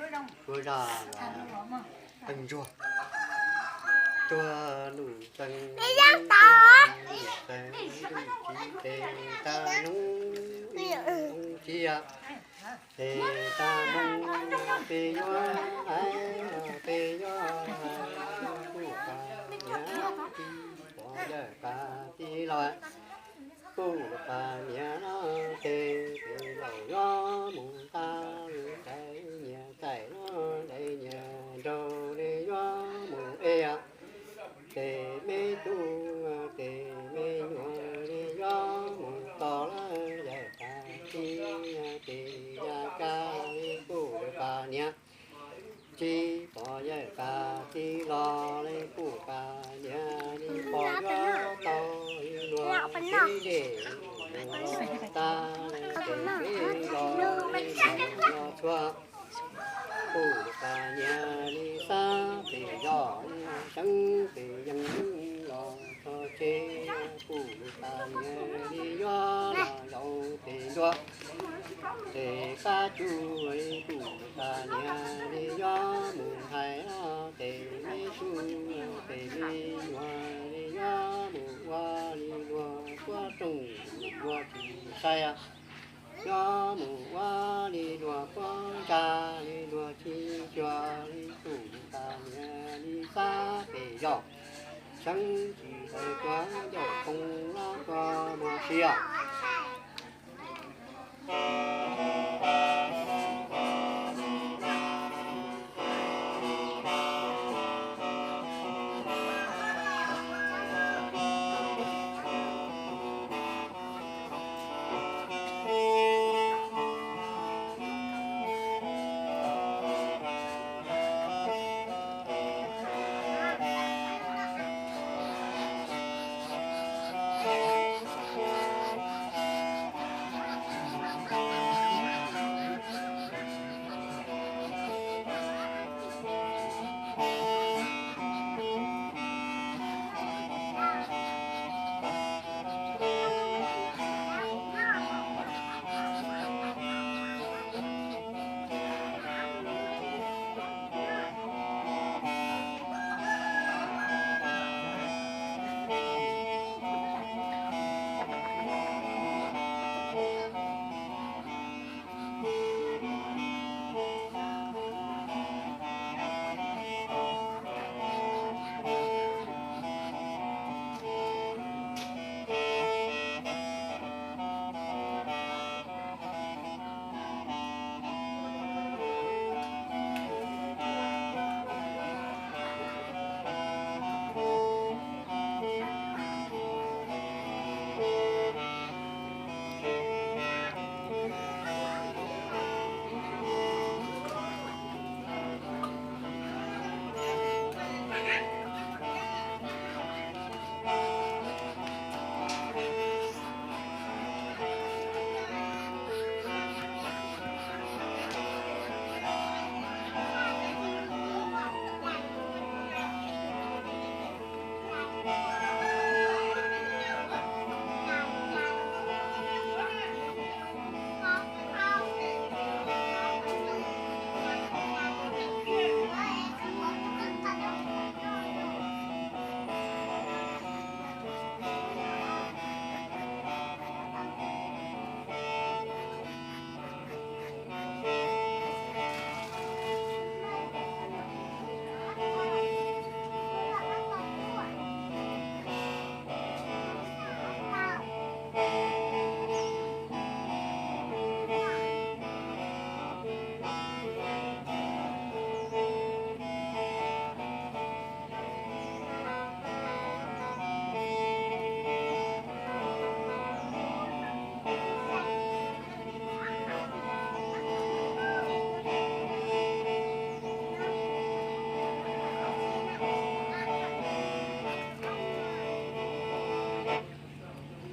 Suav zaj los qeej ntsuag, tuag lub xeev, lub xeev tsis tes tag noob, noob tsis yog tes tag noob, peb yuav hais, peb yuav hais, kuj pab niam txiv pog yawg pab txiv los, kuj pab niam no tes tes laus yuav mus tag lub ntsais nyias txais los ntsais nyias nraug li yuav mus es tes me tub tes me nyuam li yuav mus tos lawm yawg pab txiv tes yawg kab li kuj pab niam txiv pog yawg pab txiv los li kuj pab niam li pog yuav tau ib luag txiv zej mus los tag tes peb los mus los txhua kuj pab niam li xab pem zos, seeb pem yees los txog tsev kuj pab niam li yuav los zaum pem nruas tes kab tsuj kuj pab niam li yuav mus hais tes me tub tes me nyuam li yuav mus ua li luag puab rooj luag tsis sai yuav mus ua li luag puab ntsa li luag tsis xyuas li kuj pab niam li xab pem zos, seeb tsis tau tuav ncauj koom los tuav muag siab.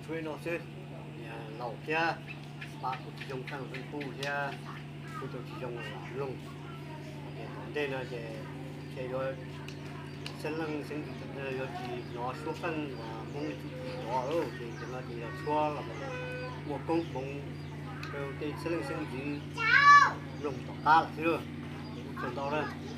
Tshuav no xwb, laus thiab pab kuj tsis zoo kheej zoo kuj thiab kuj tau tsis zoo mloog. Ces tom ntej no ces yuav xeeb leej xeeb ntxwv tom ntej no yuav tsis hnov suab qeej uas Hmoob tsis tov lawm ces cov no ces yog tshuab los ua koob hmoov rau tej xeeb leej xeeb ntxwv mloog tom qab lawm xwb lauj. Ces kuv Ntau na.